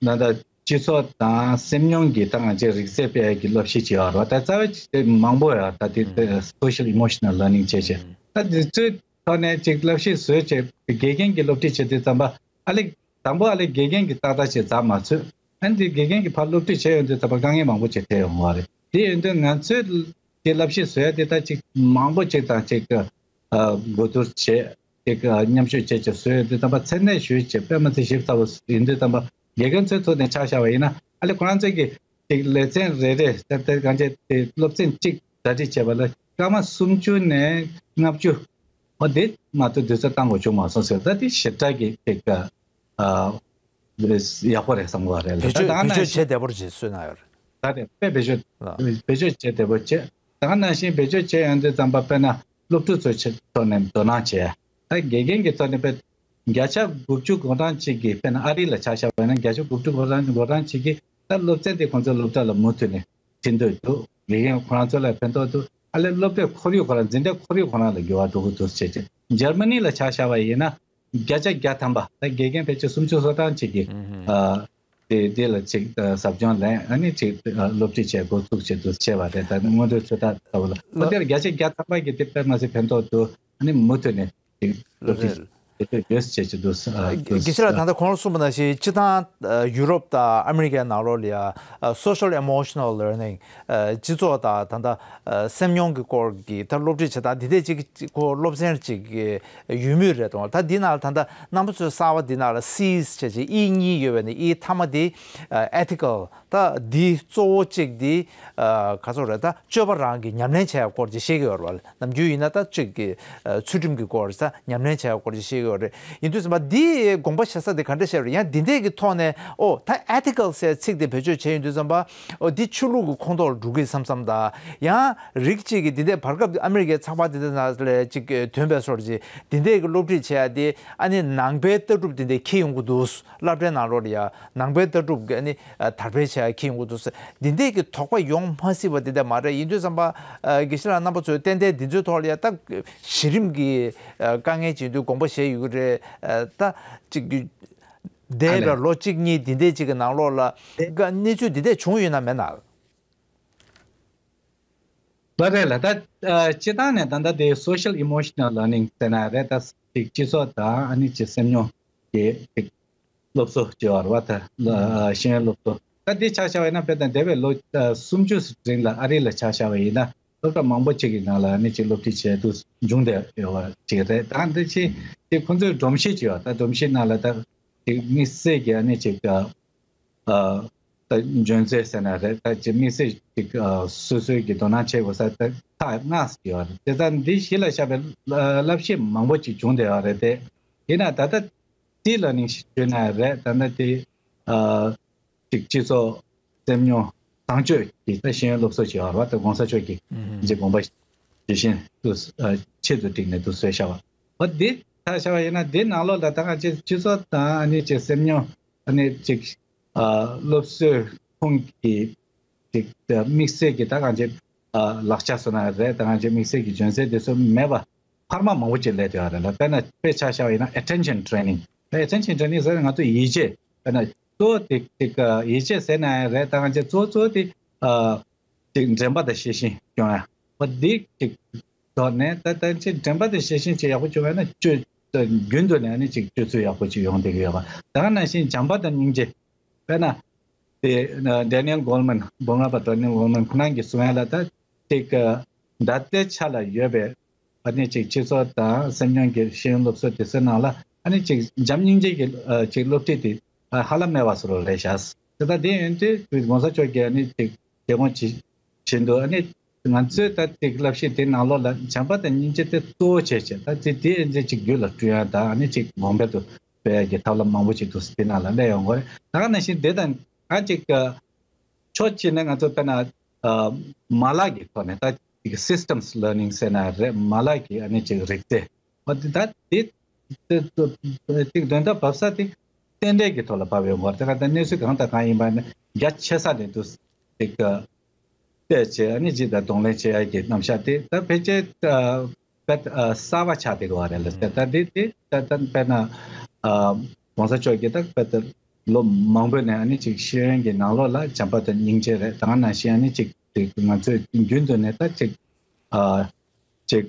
ལྟ་སྤྱི་ཚོགས་དང་སེམས་མྱོང་གི་ད་ང་ཚོས་རིག་རྩལ་སྤེལ་ཡག་གི་སློབ་གཞི་ཅིག་ཡོད་རེད་བ། ད་རྩ་བའི་ཆེད་དུ་མང་པོ་ཡོད་རེད། ད་དེ་social emotional learning བྱས་བྱས་ད་དེ་ཚོའི་ཐོག་ནས་ཅིག་སློབ་གཞི་བཟོས་བྱས་དགེ་རྒན་གྱི་སློབ་ཁྲིད་བྱེད་དུས་ཙམ་པ་ཨ་ལེ་དང་པོ་ཨ་ལེ་དགེ་རྒན་གྱི་ཏག་ཏག་ཅིག་འཛེགས་མ་ཚུད། ཨ་ནི་དེ་དགེ་རྒན་གྱི་ཕར་སློབ་ཁྲིད་བྱས་ཡོང་དུས་ཙམ་པ་དཀའ་ངལ་མང་པོ་ཅིག་འཕྲད་ཡོང་བ་རེད། དེ་ཡིན་དུས་ང་ཚོས་དེ་བསླབ་གཞི་བཟོ་ཡ་དེ་ད་ཅིག་མང་པོ་ཅིག་དང་ཅིག་གོ་བསྡུར་བྱས་ཅིག་མཉམ་ཞུགས་བྱས་ཅིག་བཟོ་ཡ་དེ་ད་པ་ཚད་ལྡན་ཞུས་བྱས་དཔེ་མ་ཚད་ཞིབ་ཚགས་པོ་ཡིན་དུས་ད་པ་དགེ་རྒན་ཚོའི་ཐོག་ནས་ཆ་བཞག་པ་ཡིན་ན་ཨ་ལེ་ཁོ་རང་ཚོས་ཀྱི་ཅིག་ལེ་ཚན་རེ་རེ་ད་ལྟ་གང་ཅི་དེ་སློབ་ཚན་གཅིག་གྲ་སྒྲིག་བྱས་པ་ལ་སྐར་མ་སུམ་ཅུ་ནས་ལྔ་བཅུ། འོ་དེ་མ་གཏོགས་དུས་ཚོད་བཏང་དགོས་བྱུང་མ་སོང་ཟེར། ད་དེ་ཞེ་དྲག་གི་ཅིག་ཨ་ཡག་པོ་རེད་བསམ་གི་རེད་ལ། བེད་ད་སྤྱོད་ད་བེད་ནང་སྤྱོད་བྱེད་བདེ་པོ་ཅིག་བཟོས་གནང་ཡོད་རེད། ད་དེ་དཔེ་བེད་སྤྱོད་ལ། བེད་སྤྱོད་བྱེད་བདེ་པོ་བྱེད། ད་ནང་བཞིན་བེད་སྤྱོད་བྱེད་ཡོང་དུས་ཙམ་པ་དཔེར་ན་སློབ་ཕྲུག་ཚོའི་ཆེད་ཐོག་ནས་དོ་སྣང་བྱེད། ད་དགེ་རྒན་གྱི་ཐོག་ནས་དཔེ་བརྒྱ་ཆ་དགུ་བཅུ་གོ་གྲངས་གཅིག་གིས་དཔེར་ན་ཨ་རི་ལ་ཆ་བཞག་པ་ཡིན་ན་བརྒྱ་ཆ་དགུ་བཅུ་གོ་གྲངས་གོ་གྲངས་གཅིག་གིས་ད་སློབ་ཚན་དེ་ཁོང་ཚོའི་སློབ་གྲྭ་ལ་མུ་མཐུད་ནས་ཁྲིད་འདོད་འདུག་དགེ་རྒན་ཁོ་རང་ཚོ་ལ་ཕན་ཐོགས་འདུག་ཨ་ལས་སློབ་གྲྭའི་ཁོར་ཡུག་ཁོ་རང་འཛིན་གྲྭའི་ཁོར་ཡུག་ཁོ་རང་ལ་འགྱུར་བ་འགྲོ་གི་འདུག་བྱས་ཏེ་འཇར་མ་ནི་ལ་ཆ་བཞག་པ་ཡིན་ན་བརྒྱ་ཆ་བརྒྱ་ཐམ་པ་ད་དགེ་རྒན་ཕལ་ཆེར་སུམ་ཅུ་སོ་གྲངས་ཅིག་གིས་ཨ་དེ་དེ་ལ་ཅིག་ཟབ་སྦྱོང་ལེན་ཨ་ནི་ཅིག་སློབ་ཁྲིད་བྱས་འགོ་ཚུགས་བྱས་འདུག་བྱས་པ་རེད། ད་སྔོན་འགྲོའི་ཚོད་ལྟ་ལྟ་བུ་ལ་འོ་དེར་བརྒྱ་ཆ་བརྒྱ་ཐམ་པ་གིས་དེ་དཔེ་མ་སྲིད་ཕན་ཐོགས་འདུག་ཨ་ནི་མུ་མཐུད་ནས་ཅིག་སློབ་ཁྲིད་རེད། དེ་ཚོ་ཡོད་ཟེར་བྱེད་ཀྱི་འདུག་ཨ་དགེ་དགེ་བཤེས་ལགས་ད་ལྟ་གོང་ལ་གསུངས་པ་ནང་བཞིན་སྤྱི་བཏང་ཡུ་རོབ་དང་ཨ་མི་རི་ཀའི་ནང་ལོགས་ལ་ཡ་social emotional learning སྤྱི་ཚོགས་དང་ད་ལྟ་སེམས་མྱོང་གི་སྐོར་གྱི་ད་སློབ་ཁྲིད་བྱེད་སྟངས་འདི་འདྲས་ཅིག་ཁོ་སློབ་ཚན་ཅིག་ཡོད་མུས་རེད་དང་། ད་འདི་ནང་ལ་ད་ལྟ་རྣམ་པ་ཚོའི་གསར་བ་འདི་ནང་ལ་Cས་བྱས་ཅིག་ཨི་གཉིས་ཡོད་པའི་ནི་ཨི་མཐའ་མ་འདི་ethical ད་འདི་གཙོ་བོ་གཅིག་འདི་ག་ཚོད་རེད། ད་སྤྱོད་པ་རང་གི་ཉམས་ལེན་བྱས་པའི་སྐོར་ཅིག་བཤད་ཀྱི་ཡོད་རེད་བ། ནམ་རྒྱུན་ཡིན་ན་ད་གཅིག་གི་ཚུལ་ཁྲིམས་ཀྱི་སྐོར་ད་ཉམས་ལེན་བྱས་པའི་སྐོར་ཅིག་བཤད་ཀྱི་ཡོད་རེད། ཡིན་དུས་ཙམ་པ་འདི་དགོངས་པ་བཞེས་ས་དེ་ག་འདྲ་བཤད་རེད། ཡང་འདི་འདྲས་ཀྱི་ཐོག་ནས་ཨོ་ད་ethical ཟེར་ཚིག་དེ་བེད་སྤྱོད་བྱས་ཡོང་དུས་ཙམ་པ་ཨོ་འདི་ཆོས་ལུགས་ཀྱི་ཁོངས་གཏོགས་ལ་འགྲོ་གི་བསམ་བསམ་དང་། ཡང་རིགས་གཅིག་གིས་འདི་འདྲས་བར་སྐབས་ཨ་མི་རི་ཀའི་ཚགས་པར་འདི་འདྲ་ནང་ལ་ཅིག་ཐོན་པའི་སོར་ཅིག་འདི་འདྲས་ཀྱི་སློབ་ཁྲིད་བྱས་ཏེ་ཨ་ནི་ནང་པའི་ལྟ་གྲུབ་འདི་འདྲས་འཁྱེར་ཡོང་གི་འདུག་སློབ་གྲྭའི་ནང་ལོགས་ལ་ཡ་ནང་པའི་ལྟ་གྲུབ་ཀྱི་ཨ་ནི་དར་སྤེལ་བྱེད་ཡ་འཁྱེར་ཡོང་གི་འདུག་འདི་འདྲས་ཀྱི་དོགས་པ་ཡོང་མ་སྲིད་པ་འདི་འདྲ་མ་རེད། ཡིན་དུས་ཙམ་པ་དགེ་བཤེས་ལགས་རྣམ་པ་ཚོས་ཏན་ཏན་འདི་ཚོའི་ཐོག་ལ་ཡ་ད་གཞི་རིམ་གྱི་དཀའ་ངལ་ཅིག་འདུག་དགོངས་པ་བཞེས་ཡོད་ཀྱི་རེད། ད་ཅིག་འདས་པའི་ལོ་གཅིག་གཉིས་འདི་འདྲས་ཅིག་གི་ནང་ལོགས་ལ་གནས་ཚུལ་འདི་འདྲས་བྱུང་ཡོད་ན་མེད་ན། ལགས་རེད་ལགས། ད་སྤྱི་བཏང་ནས་ད་ལྟ་དེ་social emotional learning ཟེར་ན་རེད། ད་ཅིག་སྤྱི་ཚོགས་དང་ཨ་ནི་ཅིག་སེམས་མྱོང་གི་ཅིག་སློབ་གསོ་ཅེས་པ་རེད་བ། ད་ཤེས་ཡོན་སློབ་གསོ་ད་འདི་ཆ་བཞག་པ་ཡིན་ན་དཔེར་ན་འདས་པའི་ལོ་སུམ་ཅུ་རིང་ལ་ཨ་རི་ལ་ཆ་བཞག་པ་ཡིན་ན་སློབ་གྲྭ་མང་པོ་ཅིག་གི་ནང་ལ་ཨ་ནི་ཅིག་སློབ་ཁྲིད་བྱས་འདུག་སྦྱོང་བསྡད་ཡོད་པ་ཅིག་རེད། ད་འདི་ཅིག་དེ་ཁོང་ཚོའི་སྒྲོམ་གཞི་ཅིག་ཡོད། ད་སྒྲོམ་གཞི་ནང་ལ་ད་ཅིག་དམིགས་བསལ་གྱི་ཨ་ནི་ཅིག་ཨ། ད་འཇོན་ཚད་ཟེར་ན་རེད། ད་ཅིག་དམིགས་བསལ་ཅིག་ཨ་སོ་སོའི་གི་དོ་སྣང་བྱེད་དགོས་ས་ད་ཐག་ངེས་ཡོད་རེད། དེ་ལྟར་འདི་གཞི་ལ་བཞག་པའི་བསླབ་གཞི་མང་པོ་ཅིག་བྱུང་བསྡད་ཡོད་རེད་དེ། ཡིན་ན་ད་ལྟ་དེ་ལ་ནི་ཞུས་ན་རེད། ད་ལྟ་དེ་ཨ་ཅིག་སྤྱི་ཚོགས་སེམས་མྱོང་བཟང་སྤྱོད་ཀྱི་ད་ཤེས་ཡོན་སློབ་གསོ་ཞེས་པ་རེད་བ། ད་གོང་ས་མཆོག་གིས་ཨུ་ཧུམ་ཅིག་དགོངས་པ་ཇི་བཞིན་དུ་ཨ་ཆེད་དུ་བསྒྲིགས་ནས་དུ་བཟོས་བཞག་པ་འོ་འདི་ད་བཞག་པ་ཡིན་ན་འདི་ནང་ལོགས་ལ་ད་ང་ཅིག་སྤྱི་ཚོགས་དང་ཨ་ནི་ཅིག་སེམས་མྱོང་ཨ་ནི་ཅིག་ཨ་སློབ་གསོའི་ཁོངས་ཀྱི་ཅིག་དམིགས་བསལ་གྱི་ད་གང་ཅི་ཨ་ལག་ཆ་སོ་ན་རེད། ད་གང་ཅི་དམིགས་བསལ་གྱི་འཇོན་ཚད་དེ་ཚོ་མེད་པ་འཕར་མ་མང་པོ་ཅིག་སླེབས་བསྡད་ཡོད་རེད་ལ། དཔེར་ན་དཔེ་ཆ་བཞག་པ་ཡིན་ན་attention training ད་attention training ཟེར་ན་ང་ཚོ་ཡིད་ཆེས་དཔེར་ན་གཙོ་བོ་དེ་ཅིག་ཡིད་ཆེས་ཟེར་ན་ཡང་རེད། ད་གང་ཅི་གཙོ་བོ་གཙོ་བོ་དེ་ཨ་ཅིག་དྲན་པ་དང་ཤེས་བཞིན་སྐྱོང་ཡ། འོ་འདི་ཅིག་ཐོག་ནས་ད་ལྟ་ཅིག་དྲན་པ་དང་ཤེས་བཞིན་ཅིག་ཡག་པོ་བྱུང་བ་ན་སྤྱོད་རྒྱུན་དུ་ནས་ནི་ཅིག་སྤྱོད་ཚུལ་ཡག་པོ་ཅིག་ཡོང་བསྡད་ཀྱི་ཡོད་པ། ད་ག་ནང་བཞིན་བྱམས་པ་དང་སྙིང་རྗེ། དཔེར་ན་དེ་Daniel Goleman སྦོམ་རམས་པ་Daniel Goleman ཁོ་རང་གིས་གསུང་ཡ་ལ་ད་ཅིག་ད་ལྟའི་ཆ་ལ་ཡོད་པའི་ཨ་ནི་ཅིག་སྤྱི་ཚོགས་དང་སེམས་མྱོང་གི་ཤེས་ཡོན་སློབ་གསོ་དེ་ཚོའི་ནང་ལ་ཨ་ནི་ཅིག་བྱམས་སྙིང་རྗེ་གི་ཅིག་སློབ་ཁྲིད་དེ་ཧ་ལམ་མེད་པ་བཟོ་འདྲ་རེད་ཤག་དེ་ལྟ་དེ་ཡིན་དུས་༸གོང་ས་མཆོག་གིས་ཨ་ནི་ཅིག་དེ་སྐོར་ཅིག་བྱེད་འདུག་ཨ་ནི་ང་ཚོས་ད་ཅིག་བསླབ་གཞི་དེ་ནང་ལོགས་ལ་བྱམས་པ་དང་སྙིང་རྗེ་དེ་གཙོ་བོ་བྱས་བྱས་ད་ཅིག་དེ་ཨ་ནི་ཅིག་རྒྱུད་ལ་བསྐྲུན་ཡ་དང་ཨ་ནི་ཅིག་གོང་འཕེལ་དུ་སྤེལ་ཡ་གི་ཐབས་ལམ་མང་པོ་ཅིག་འདུག་དེ་ནང་ལ་སླེབས་ཡོང་གི་རེད། ད་ག་ནང་བཞིན་དེ་དང་ཨ་ཅིག་ཕྱོགས་གཅིག་ནས་ང་ཚོ་དཔེར་ན་མ་ལག་གི་ཐོག་ནས་ད་ཅིག་systems learning ཟེར་ན་རེད། མ་ལག་གི་ཨ་ནི་ཅིག་རིག་རྩལ་འོ་དེ་ད་དེ་ཅིག་དོན་དག་བབས་ས་དེ་རྟེན་འབྲེལ་གྱི་ཐོག་ལ་བབས་ཡོང་གི་རེད། ད་ག་ད་གནས་ཚུལ་གང་དང་གང་ཡིན་པ་ནི་རྒྱ་ཆེ་ས་ནས་འདུག་ཅིག་བལྟས་བྱས་ཨ་ནི་ཅིག་ད་གདོང་ལེན་བྱེད་ཡ་གི་རྣམ་གཞག་དེ་ད་ཕལ་ཆེར་དཔེ་གསར་བ་ཆགས་བསྡད་ཀྱི་རེད་ལ། ད་དེ་དེ་ད་ད་དཔེར་ན་༸གོང་ས་མཆོག་གིས་ད་དཔེ་ད་ལོ་མང་པོའི་ནས་ཨ་ནི་ཅིག་ཤེས་ཡོན་གྱི་ནང་ལོགས་ལ་བྱམས་པ་དང་སྙིང་རྗེ་རེད། ད་ག་ནང་བཞིན་ཨ་ནི་ཅིག་ཅིག་ང་ཚོས་རྒྱུན་དུ་ནས་ད་ཅིག་ཅིག་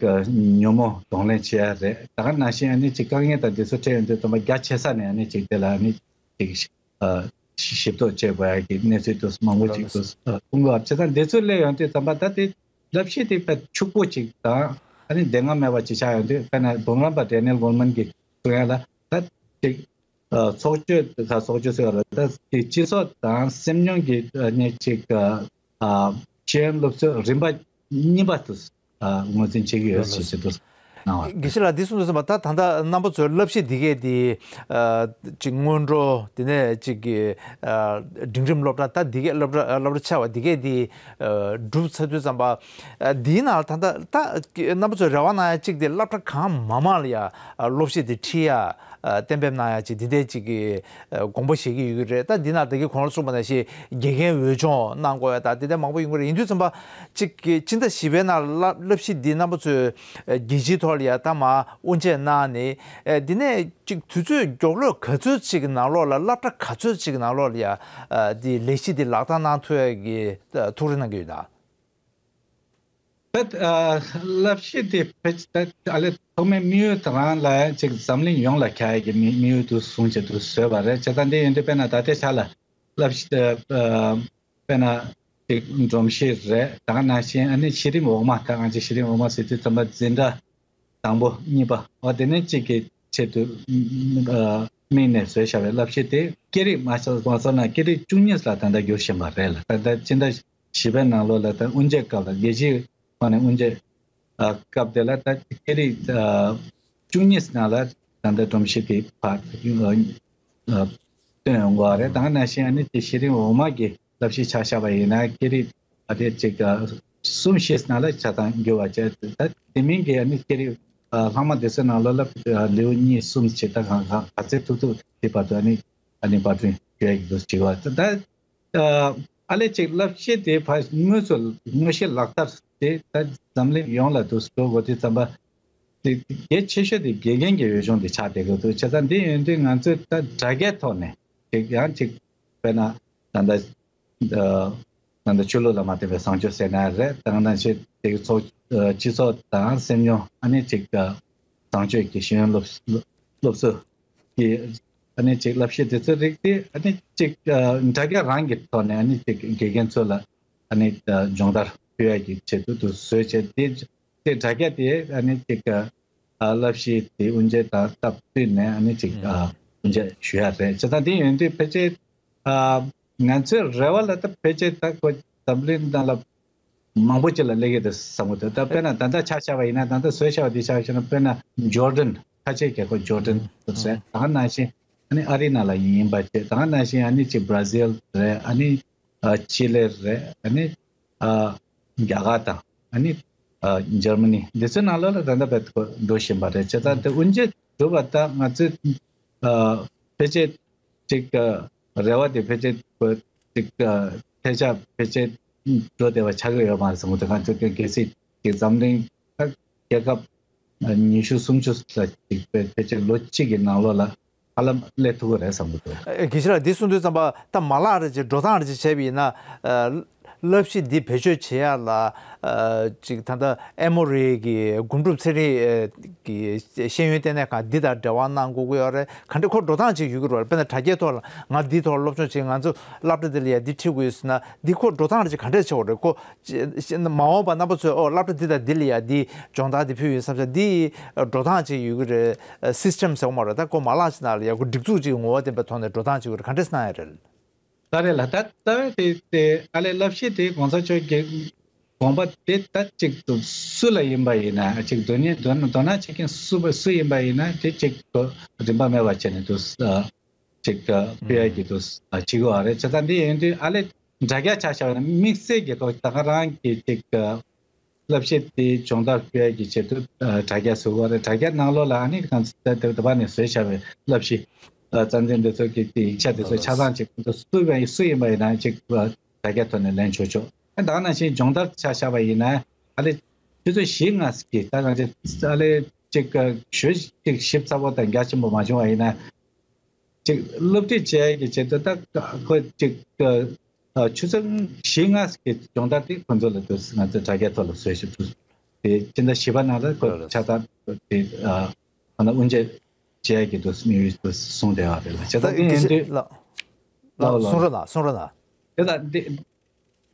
ཉོན་མོངས་གདོང་ལེན་བྱེད་ཡ་རེད། ད་ག་ནང་བཞིན་ཨ་ནི་ཅིག་དཀའ་ངལ་དང་དེ་ཚོ་འཕྲད་ཡོང་དུས་ཙམ་པ་རྒྱ་ཆེ་ས་ནས་ཨ་ནི་ཅིག་དེ་ལ་ཨ་ནི་ཅིག་ཞིབ་ཞིབ་རྟོག་བྱེད་དགོས་ཡ་གི་གནས་ཚུལ་དུ་མང་པོ་ཅིག་ཏུ་ཨ་གསུང་གི་ཡོད་པ་བྱས་ཙང་། འདི་ཚོ་སླེབས་ཡོང་དུས་ཙམ་པ་ད་དེ་བསླབ་གཞི་དེ་དཔེ་ཕྱུག་པོ་ཅིག་དང་ཨ་ནི་འདང་ང་མེད་པ་ཅིག་ཆགས་ཡོང་དུས། དཔེར་ན་འབུམ་རམས་པ་ཌེ་ནེལ་གོལ་མན་གྱིས་གསུང་ཡ་ལ་ད་ཅིག་ཨ་ཚོགས་གཙོས་ད་ཚོགས་གཙོ་ཟེར་བ་ལ་ད་ཅིག་སྤྱི་ཚོགས་དང་སེམས་མྱོང་གི་ཨ་ནི་ཅིག་ཨ་ཤེས་ཡོན་སློབ་གསོའི་རིམ་པ་གཉིས་པ་དུ་ཨ་ངོས་འཛིན་བྱེད་ཀྱི་ཡོད་ཅེས་ཞུ་དུ་གནང་བ། དགེ་བཤེས་ལགས། འདི་གསུངས་དུས་ཙམ་པ་ད་ད་ལྟ་རྣམ་པ་ཚོའི་བསླབ་གཞི་འདི་གས་དེ་ཨ་ཅིག་སྔོན་འགྲོ། དེ་ནས་ཅིག་གི་ཨ་འབྲིང་རིམ་སློབ་གྲྭ། ད་འདི་གས་སློབ་གྲྭ་སློབ་གྲྭ་ཆེ་བ་འདི་གས་དེ་ཨ་གྲུབ་ཚར་དུས་ཙམ་པ། ཨ་འདིའི་ནང་ད་ལྟ་ད་རྣམ་པ་ཚོས་རེ་བ་གནང་ཡ་གཅིག་དེ་སློབ་གྲྭ་གང་མང་མང་ལ་ཡ་ཨ་སློབ་གཞི་དེ་ཁྲིད་ཡ་ཨ་གཏན་འབེབས་གནང་ཡ་ཅིག་འདི་འདྲའི་ཅིག་གི་ཨ་དགོངས་པ་བཞེས་ཀྱི་ཡོད་ཀྱི་རེད། ད་འདི་ནང་ད་གིན་གོང་ལ་གསུངས་པ་ནང་བཞིན་དགེ་རྒན་འོས་སྦྱོང་གནང་དགོས་ཡ་ད་འདི་འདྲ་མང་པོ་ཡོང་གི་རེད། ཡིན་དུས་ཙམ་པ་ཅིག་གི་སྤྱི་ཟླ་བཞི་པའི་ནང་ལ་བསླབ་གཞི་འདི་རྣམ་པ་ཚོས་ཨ་རྒྱལ་སྤྱིའི་ཐོག་ལ་ཡ་ད་མར་དབུ་འབྱེད་གནང་ནས། ཨ་འདི་ནས་ཅིག་དུས་ཚོད་མགྱོགས་ལོས་ག་ཚོད་ཅིག་གི་ནང་ལོགས་ལ་སློབ་གྲྭ་ག་ཚོད་ཅིག་གི་ནང་ལོགས་ལ་ཡ་ཨ་འདི་ལས་གཞི་འདི་ལག་བསྟར་གནང་ཐུབ་ཡ་གི་ཨ་ཐུགས་རེ་གནང་གི་ཡོད་ན། ད་ཨ་བསླབ་གཞི་དེ་ཕལ་ཆེར་ད་ཨ་ལས་ཐོག་མའི་དམིགས་ཡུལ་དེ་རང་ལ་ཅིག་འཛམ་གླིང་ཡོངས་ལ་ཁྱབ་ཡ་གི་དམིགས་དམིགས་ཡུལ་དུ་བཟུང་བྱས་དུ་བཟོས་པ་རེད། བྱས་ཙང་འདི་ཡིན་དུས་དཔེར་ན་ད་ལྟའི་ཆ་ལ་བསླབ་གཞི་དེ་ཨ་དཔེར་ན་ཅིག་སྒྲོམ་གཞི་རེད། ད་ག་ནང་བཞིན་ཨ་ནི་གཞི་རིམ་འོག་མ། ད་ང་ཚོ་གཞི་རིམ་འོག་མ་ཟེར་དུས་ཙམ་པ་འཛིན་གྲྭ་དང་པོ་གཉིས་པ་འོ་དེ་ནས་གཅིག་གི་ཆེད་དུ་ཨ་དམིགས་ནས་བཟོས་བཞག་པའི་བསླབ་གཞི་དེ་སྐད་རིགས་མ་ཆགས་གོང་ས་ན་སྐད་རིགས་བཅུ་གཉིས་ལ་ད་ལྟ་བསྒྱུར་བཞིན་པ་རེད་ལ། ད་ལྟ་སྤྱི་ཟླ་བཞི་པའི་ནང་ལོགས་ལ་ད་དབུ་འབྱེད་སྐབས་ལ་རྒྱལ་སྤྱིའི་ཐོག་ནས་དབུ་འབྱེད་ཨ་སྐབས་དེ་ལ་ད་སྐད་རིགས་ཨ་བཅུ་གཉིས་ནང་ལ་ད་ལྟ་སྒྲོམ་གཞི་དེ་ཕར་ཨ་ཨ་བཏོན་ཡོང་གི་རེད། ད་ག་ནང་བཞིན་ཨ་ནི་དེ་གཞི་རིམ་འོག་མ་གི་བསླབ་གཞི་ཆ་བཞག་པ་ཡིན་ན་སྐད་རིགས་ཨ་དེ་གཅིག་ཨ་གསུམ་བཞི་ནང་ལ་ཆ་ཚང་འགྱུར་བ་བྱས། ད་དེ་མིན་གྱི་ཨ་ནི་སྐད་རིགས་ཨ་ལྷག་མ་དེ་ཚོའི་ནང་ལོགས་ལ་ཨ་ལེའུ་གཉིས་གསུམ་བྱས། ད་གང་གང་ག་ཚད་ཐུབ་ཐུབ་དེ་བར་དུ་ཨ་ནི་ཨ་ནི་པར་སྐྲུན་ཞུ་ཡ་གི་འདུག་བྱེད་ཀྱི་ཡོད། ད་ཨ་ཨ་ལས་གཅིག་བསླབ་གཞི་དེ་ཕར་དངོས་སུ་དངོས་གཞི་ལག་བསྟར་དེ་ད་འཛམ་གླིང་ཡོངས་ལ་དུ་འགྲོ་དགོས་དུས་ཙམ་པ་དེ་གལ་ཆེ་ཤོས་དེ་དགེ་རྒན་གྱི་འོས་སྦྱོང་དེ་ཆགས་བསྡད་དགོས་འདུག་བྱས་ཙང་འདི་ཡིན་དུས་ང་ཚོས་ད་དྲ་རྒྱའི་ཐོག་ནས་ཅིག་ཡང་ཅིག་དཔེར་ན་ད་ལྟ་ད་ལྟ་ཆོས་ལུགས་ལ་མ་བརྟེན་པའི་བཟང་སྤྱོད་ཟེར་ན་རེད། ད་ག་ནང་བཞིན་དེ་གི་ཚོགས་ཨ་སྤྱི་ཚོགས་དང་སེམས་མྱོང་ཨ་ནི་ཅིག་ཨ་བཟང་སྤྱོད་ཀྱི་ཤེས་ཡོན་སློབ་སློབ་གསོ་གི་ཨ་ནི་ཅིག་བསླབ་གཞི་དེ་ཚོའི་རིགས་དེ་ཨ་ནི་ཅིག་ཨ་དྲ་རྒྱ་རང་གི་ཐོག་ནས་ཨ་ནི་ཅིག་དགེ་རྒན་ཚོ་ལ་ཨ་ནི་ཨ་སྦྱོང་བརྡར་ཕུལ་ཡ་གི་ཆེད་དུ་དུ་བཟོས་བྱས། དེ་དེ་དྲ་རྒྱ་དེ་ཨ་ནི་ཅིག་ཨ་བསླབ་གཞི་དེ་དབུ་འབྱེད་དང་སྟབས་བསྟུན་ནས་ཨ་ནི་ཅིག་ཨ་དབུ་འབྱེད་ཞུ་ཡ་རེད། བྱས་ཙང་དེ་ཡིན་དུས་ཕལ་ཆེར་ཨ་ང་ཚོའི་རེ་བ་ལ་ད་ཕལ་ཆེར་ད་ཁོ་འཛམ་གླིང་ནང་ལ་མང་པོ་ཅིག་ལ་སླེབས་ཀྱི་འདུག་བསམ་གྱི་འདུག་ད་དཔེར་ན་ད་ལྟ་ཆ་བཞག་པ་ཡིན་ན། ད་ལྟ་བཟོས་བཞག་པ་འདི་ཆ་བཞག་ན། དཔེར་ན་ཇོར་ཌན། ཁ་ཆེའི་རྒྱལ་ཁབ་ཇོར་ཌན་དུ་ཟེར། ད་ག་ནང་བཞིན་ཨ་ནི་ཨ་རི་ནང་ལ་ཡིན་པ་བྱས། ད་ག་ནང་བཞིན་ཨ་ནི་ཅིག་བྷ་ར་ཟིལ་རེད། ཨ་ནི་ཨ་ཅི་ལེ་རེད། ཨ་ནི་ཨ་རྒྱ་གར་དང་ཨ་ནི་ཨ་འཇར་མ་ནི། འདི་ཚོའི་ནང་ལོགས་ལ་ད་ལྟ་བར་དུ་འགྲོ་བཞིན་པ་རེད། བྱས་ཙང་དེ་དབུ་འབྱེད་གྲུབ་པ་ད་ང་ཚོས་ཨ་ཕལ་ཆེར་ཅིག་ཨ་རེ་བ་དེ་ཕལ་ཆེར་ཅིག་ཨ་ཐལ་ཆ་ཕལ་ཆེར་འགྲོ་བསྡད་པ་ཆགས་ཀྱི་ཡོད་མ་རེད་བསམ་གྱི་འདུག་ང་ཚོས་གལ་སྲིད་ཅིག་འཛམ་གླིང་ད་རྒྱལ་ཁབ་ཉི་ཤུ་སུམ་ཅུ་ལ་ཅིག་ཕལ་ཕལ་ཆེར་ལོ་གཅིག་གི་ནང་ལོགས་ལ་ཧ་ལམ་སླེབས་ཐུབ་ཀྱི་རེད་བསམ་གྱི་འདུག་ཨེ། དགེ་བཤེས་ལགས། འདི་གསུངས་དུས་ཙམ་པ་ད་མ་ལག་རེ་ཅིག་འགྲོ་སྟངས་རེ་ཅིག་བྱས་པ་ཡིན་ན། ཨ་བསླབ་གཞི་འདི་བེད་སྤྱོད་བྱེད་ཡ་ལ་ཨ་ཅིག་ད་ལྟ་ཨེ་མོ་རི་གི་སྒོམ་སྒྲུབ་ཚན་རིག་ཨ་གི་ཤེས་ཡོན་ལྟེ་གནས་ཁང་འདི་དང་འབྲེལ་བ་གནང་དགོས་ཀྱི་ཡོད་རེད། ག་འདྲ་ཁོ་འགྲོ་སྟངས་ཅིག་ཡོད་ཀྱི་རེད། དཔེར་ན་དྲ་རྒྱའི་ཐོག་ལ་ང་འདིའི་ཐོག་སློབ་སྦྱོང་བྱེད། ང་ཚོ་སློབ་གྲྭ་འདི་ལ་ཡ་འདི་ཁྲིད་དགོས་ཟེར་ན། འདི་ཁོ་འགྲོ་སྟངས་རེ་ཅིག་ག་འདྲ་བྱེད་དགོས་རེད། ཁོ་མ་འོངས་པ་རྣམ་པ་ཚོས་ཨོ་སློབ་གྲྭ་འདི་དང་འདི་ལ་ཡ་འདི་སྦྱོང་བརྡར་འདི་ཕུལ་ཡོད་བསམ་ཤག་འདི་འགྲོ་སྟངས་ཅིག་ཡོད་ཀྱི་རེད། སིས་ཊེམ་ཟེར་བ་མ་རེད། ད་ཁོ་མ་ལག་ཅིག་ནང་ལ་ཡ་ཁོ་སྒྲིག་འཛུགས་ཅིག་ངོ་བོ་ལྡན་པའི་ཐོག་ནས་འགྲོ་སྟངས་ཅིག་ཡོད་རེད། ག་འདྲས་གནང་ཡ་རེད། ད་རེད་ལ། ད་ལྟ་བའི་དེ་དེ་ཨ་ལས་བསླབ་གཞི་དེ་གོང་ས་མཆོག་གི་དགོངས་པ་དེ་ད་ཅིག་ཏུ་སུ་ལ་ཡིན་པ་ཡིན་ན། ཅིག་དོ་ནན་དོ་དོ་སྣང་བྱེད་མཁན་སུ་སུ་ཡིན་པ་ཡིན་ན་དེ་ཅིག་ཏུ་རིན་པ་མེད་པ་བྱས་ནས་དུ་ཅིག་ཕུལ་ཡ་གི་དུ་བྱེད་དགོས་པ་རེད། བྱས་ཙང་འདི་ཡིན་དུས་ཨ་ལས་དྲ་རྒྱ་ཆ་བཞག་ན་དམིགས་བསལ་གྱི་ཐོག་ད་ག་རང་གི་ཅིག་བསླབ་གཞི་དེ་སྦྱོང་བརྡར་སྤེལ་གྱི་ཆེད་དུ་ཨ་དྲ་རྒྱ་བཟོ་དགོས་རེད། དྲ་རྒྱ་ནང་ལོགས་ལ་ཨ་ནི་གང་ཚེ་དེ་དེ་བ་ནས་བཟོས་བྱ་བའི་བསླབ་གཞི་ཨ་རྩ་འཛིན་དེ་ཚོ་གི་དེ་ཡིག་ཆ་དེ་ཚོ་ཆ་ཚང་ཅིག་ཁོ་ཚོ་སུ་བས་སུ་ཡིན་པ་ཡིན་ན་ཅིག་ཨ་དྲ་རྒྱ་ཐོག་ནས་ལེན་ཆོག་ཆོག་ཨ་ད་ག་ནང་བཞིན་སྦྱོང་བརྡར་ཆ་བཞག་པ་ཡིན་ན་ཨ་ལེ་ཆུ་ཚོད་བཞི་ལྔ་གི་ད་གང་ཚེ་ཨ་ལེ་ཅིག་ཨ་ཞོལ་ཅིག་ཞིབ་ཚགས་པོ་དང་རྒྱ་ཆེན་པོ་མ་བྱུང་བ་ཡིན་ན། ཅིག་སློབ་ཁྲིད་བྱེད་ཡས་ཀྱི་ཆེད་དུ་ད་ཁོ་ཅིག་ཨ་ཆུ་ཚོད་བཞི་ལྔ་གི་སྦྱོང་བརྡར་དེ་ཁོ་ཚོ་ལ་དུ་ང་ཚོས་དྲ་རྒྱ་ཐོག་ལ་བཟོས་ཤིག་དུ་དེ་སྤྱི་ཟླ་བཞི་པ་ནང་ལ་ཁོ་ཆ་ཚང་དེ་ཨ་ཁོ་ན་དབུ་འབྱེད་བྱེད་ཡས་ཀྱི་དུ་དམིགས་ཡུལ་དུ་བཟུང་བསྡད་པ་རེད་ལ། བྱས་ཙང་དེ་ཡིན་དུས། ལགས་ལགས། གསུང་རོགས་གནང་། གསུང་རོགས་གནང་། དེ་ལ་འདི།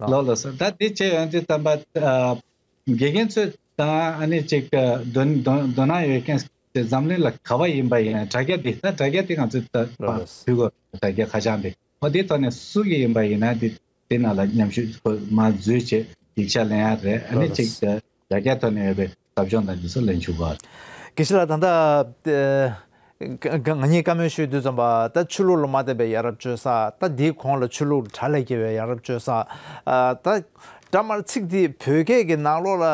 ལགས། ལགས་ལགས་སོ། ད་འདི་བྱས་ཡོང་དུས་ཙམ་པ། ཨ། དགེ་རྒན་ཚོས་དང་ཨ་ནི་ཅིག་ཨ། དོ་དོ་དོ་སྣང་ཡོད་མཁན་དེ་འཛམ་གླིང་ལ་ག་བ་ཡིན་པ་ཡིན་ན། དྲ་རྒྱ་འདི། ད་དྲ་རྒྱ་འདི་ང་ཚོས་ད་ལགས་ལགས། ཕུལ་དགོས། དྲ་རྒྱ་ཁ་བྱང་འདི། འོ་དེ་ཐོག་ནས་སུ་གི་ཡིན་པ་ཡིན་ན། དེ་དེ་ནང་ལ་མཉམ་ཞུགས་ཁོ་མ་འཛུལ་བྱས་ཡིག་ཆ་ལེན་ཡ་རེད། ཨ་ནི་ལགས་ལགས། ཅིག་ཨ། དྲ་རྒྱ་ཐོག་ནས་ཡོད་པའི་ཟབ་སྦྱོང་དང་འདི་ཚོ་ལེན་ཆོག་གི་རེད། དགེ་བཤེས་ལགས། ད་ལྟ་ཨ། ང་གཉིས་བཀའ་མོལ་ཞུས་དུས་ཙམ་པ། ད་ཆོས་ལུགས་ལ་མ་བརྟེན་པའི་ཡ་རབས་སྤྱོད་ས། ད་འདིའི་གོང་ལ་ཆོས་ལུགས་ལ་དགྲ་ལས་སྐྱེ་བའི་ཡ་རབས་སྤྱོད་ས། ཨ། ད་སྒྲ་དམར་ཚིག་འདི་བོད་སྐད་ཀྱི་ནང་ལོགས་ལ་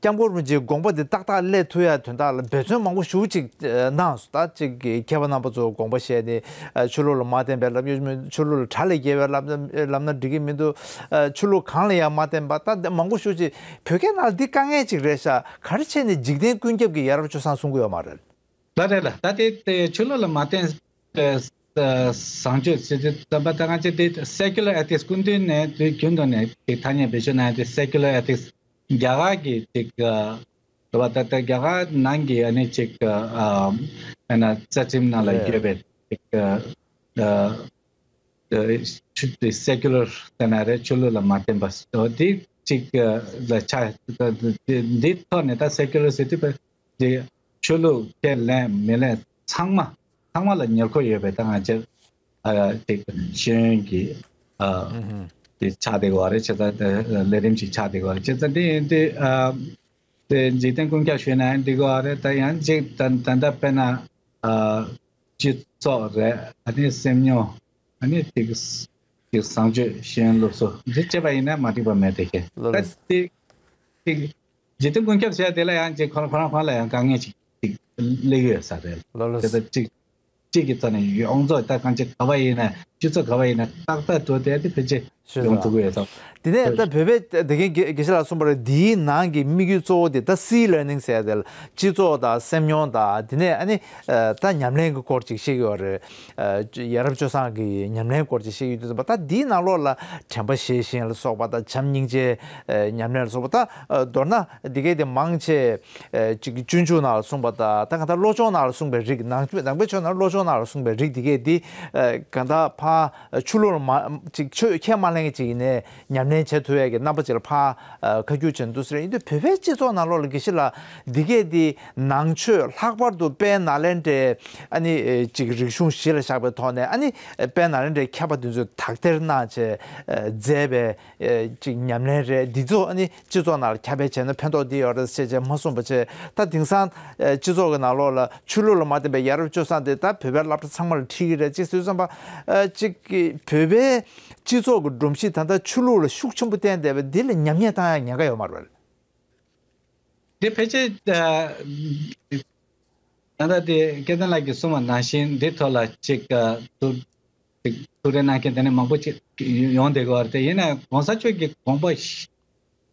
སྐྱབས་མགོན་རིན་པོ་ཆེའི་དགོངས་པ་འདི་ཏག་ཏག་སླེབས་ཐུབ་ཡ་དོན་དག་ལ་འབད་བརྩོན་མང་པོ་ཞེ་པོ་ཅིག་གནང་སོང་། ད་ཅིག་གི་མཁས་པ་རྣམ་པ་ཚོ་དགོངས་པ་བཞེས་ནས། ཨ། ཆོས་ལུགས་ལ་མ་བརྟེན་པའི་ལབ་ཡོད་མེད། ཆོས་ལུགས་ལ་དགྲ་ལས་སྐྱེ་བའི་ལབ་ན་ལབ་ན་འགྲིག་གི་མི་འདུག་ཨ། ཆོས་ལུགས་གང་ལ་ཡང་མ་བརྟེན་པ། ད་མང་པོ་ཞེ་པོ་ཅིག་བོད་སྐད་ནང་ལ་འདི་དཀའ་ངལ་ཅིག་རེད་ཤག་ག་རེ་བྱས་ནས་འཇིག་རྟེན་ཀུན་ཁྱབ་ཀྱི་ཡ་རབས་སྤྱོད་བཟང་གསུང་གི་ཡོད་མ་རེད། ལགས་རེད་ལགས། ད་དེ་དེ་ཆོས་ལུགས་ལ་མ་བརྟེན་པའི་བཟང་སྤྱོད་ཟེར་དུས་ཙམ་པ། ད་ང་ཚོས་དེ་secular ethics། སྐུ་མདུན་ནས་དུས་རྒྱུན་དུ་ནས་དེ་ཐ་སྙད་བེད་སྤྱོད་གནང་ཡ་དེ་secular ethics། རྒྱ་གར་གྱི་ཅིག་ཨ། རེད་པ། ད་ལྟ་རྒྱ་གར་ནང་གི་ཨ་ནི་ཅིག་ཨ། ཨ། ཨ་ནི་རྩ་ཁྲིམས་ནང་ལ་རེད། ཡོད་པའི་ཅིག་ཨ། ཨ། ཨ། ཆོས་དེ་secular་ཟེར་ན་རེད། ཆོས་ལུགས་ལ་མ་བརྟེན་པ། འོ་དེ་ཅིག་ཨ། ལ་ཆ། འདི་ཐོག་ནས་ད་secular་ཟེར་དུས་པ། དེ་ཆོས་ལུགས་ཁས་ལེན་མི་ལེན་ཚང་མ་ཚང་མ་ལ་ཉེར་མཁོ་ཡོད་པའི། ད་ང་ཚོ་ཨ། དེ་ཤེས་ཡོན་གྱི་ཨ། ཨུ་ཧུམ། དེ་ཆགས་བསྡད་ཡོད་རེད། བྱས་ཙང་ལས་རིམ་ཞིག་ཆགས་བསྡད་ཡོད་རེད། བྱས་ཙང་དེ་ཡིན་དུས་ཨ། དེ་འཇིག་རྟེན་ཀུན་ཁྱབ་ཞུས་ན་ཡང་འགྲིག་གི་རེད། ད་ཡང་ཅིག་ད་ད་ལྟ་དཔེར་ན་ཨ། སྤྱི་ཚོགས་རེད། ཨ་ནི་སེམས་མྱོང་། ཨ་ནི་ཅིག་ཅིག་བཟང་སྤྱོད་ཤེས་ཡོན་སློབ་གསོ་འདི་བྱས་པ་ཡིན་ན་མ་འགྲིག་པ་མེད་དེ། ཁྱེད་ལགས་ད་ལགས། དེ་ཅིག་འཇིག་རྟེན་ཀུན་ཁྱབ་བྱས་དེ་ལ་ཡང་ཅིག་ཁོ་རང་ཁོ་རང་ཁོ་རང་ལ་ཡང་དཀའ་ངལ་ཅིག་ཅིག་སླེབས་ཡོད་ས་རེད། ལགས་ལགས། དེ་ལྟར་ཅིག་གཅིག་གི་ཐོག་ནས་ཡོངས་རྫོགས། ད་གང་ཅི་ག་བ་ཡིན་ན། སྤྱི་ཚོགས་ག་བ་ཡིན་ན་ཏག་ཏག་འགྲོ་དེ་དེ་ཕལ་ཆེར་ཡོང་ཐུབ་ཀྱི་ཡོད་ཙང་། དེ་ནས་ད་བོད་པའི་དགེ་རྒན་དགེ་བཤེས་ལགས་གསུངས་པར། འདིའི་ནང་གི་དམིགས་ཡུལ་གཙོ་བོ་དེ་ད་སི་ལར་ནིང་ཟེར་ཡ་དེ་ལ་སྤྱི་ཚོགས་དང་སེམས་མྱོང་དང་། དེ་ནས་ཨ་ནི་ད་ཉམས་ལེན་གྱི་སྐོར་ཅིག་བཤད་ཀྱི་ཡོད་རེད། ཡ་རབས་སྤྱོད་བཟང་གི་ཉམས་ལེན་སྐོར་ཅིག་བཤད་ཀྱི་ཡོད་དུས་ཙམ་པ། ད་འདིའི་ནང་ལོགས་ལ་དྲན་པ་བཞེས་ཤེས་ལ་སོགས་པ་དང་། བྱམས་སྙིང་རྗེ་ཉམས་ལེན་ལ་སོགས་པ། ད་མདོར་ན་འདི་གའི་དེ་མང་ཆེ། ཨ། ཅིག་སྤྱོད་འཇུག་ནང་ལ་གསུངས་པ་དང་། ད་གང་ལྟར་བློ་སྦྱོང་ནང་ལ་གསུངས་པའི་རིགས། ནང་ནང་པའི་ཆོས་ནང་བློ་སྦྱོང་ནང་ལ་གསུངས་པའི་རིགས་འདི་གས་འདི། ཨ། གང་ལྟར་ཕར་ཆོས་ལུགས་ལ་མ་ཅིག་ཆོས་ཁས་མ་ལེན་མཁན་ཅིག་ཡིན་ནའི་ཉམས་ལེན་བྱེད་ཐུབ་ཡས་ཀྱི་རྣམ་པ་ཅིག་ལ་ཕར། ཨ། ཁ་བསྒྱུར་བྱས་འདུག་ཟེར། ཡིན་དུས་བོད་པའི་སྤྱི་ཚོགས་ནང་ལོགས་ལ་དགེ་བཤེས་ལགས་འདི་གས་འདི་ནང་ཆོས་ལྷག་པར་དུ་དཔལ་ནཱ་ལེནྡྲའི་ཨ་ནི་ཅིག་རིག་གཞུང་གཞི་ལ་བཞག་པའི་ཐོག་ནས། ཨ་ནི་དཔལ་ནཱ་ལེནྡྲའི་མཁས་པ་འདི་ཚོས་དག་ཐེར་གནང་བྱས་མཛད་པའི། ཨེ། ཅིག་ཉམས་ལེན་རེད། འདི་ཚོ་ཨ་ནི་སྤྱི་ཚོགས་ནང་ལ་ཁྱབ་སྤེལ་བྱས་ན་ཕན་ཐོགས་འདི་ཡོད་རེད་ཅེས་བྱས་མ་གསུངས་པ་བྱས། ད་དེང་སང་ཨེ། སྤྱི་ཚོགས་ཀྱི་ནང་ལོགས་ལ་ཆོས་ལུགས་ལ་མ་བརྟེན་པའི་ཡ་རབས་སྤྱོད་བཟང་དེ་ད་བོད་པའི་སློབ་གྲྭ་ཚང་མ་ལ་ཁྲིད་ཀྱི་རེད་ཅེས་ཟེར་དུས་ཙམ་པ། ཨེ། ཅིག་བོད་པའི་སྤྱི་ཚོགས་ཀྱི་སྒྲོམ་གཞི་ད་ལྟ་ཆོས་ལུགས་ལ་ཤུགས་ཆེན་པོ་བརྟེན་བསྡད་པ་འདི་ལ་ཉམས་ཉེས་བཏང་ཡ་ཉེན་ཁ་ཡོད་མ་རེད། འདི་ཕལ་ཆེར་ཨ། ད་ལྟ་དེ་སྐལ་ལྡན་ལགས་ཀྱིས་གསུངས་པ་ནང་བཞིན་འདི་ཐོག་ལ་ཅིག་ཨ། ཐུགས་ཐུགས་རེ་གནང་མཁན་དེ་ནས་མང་པོ་ཅིག་ཡོང་བསྡད་ཀྱི་ཡོད་རེད་དེ། ཡིན་ནའང་གོང་ས་མཆོག་གི་དགོངས་པ་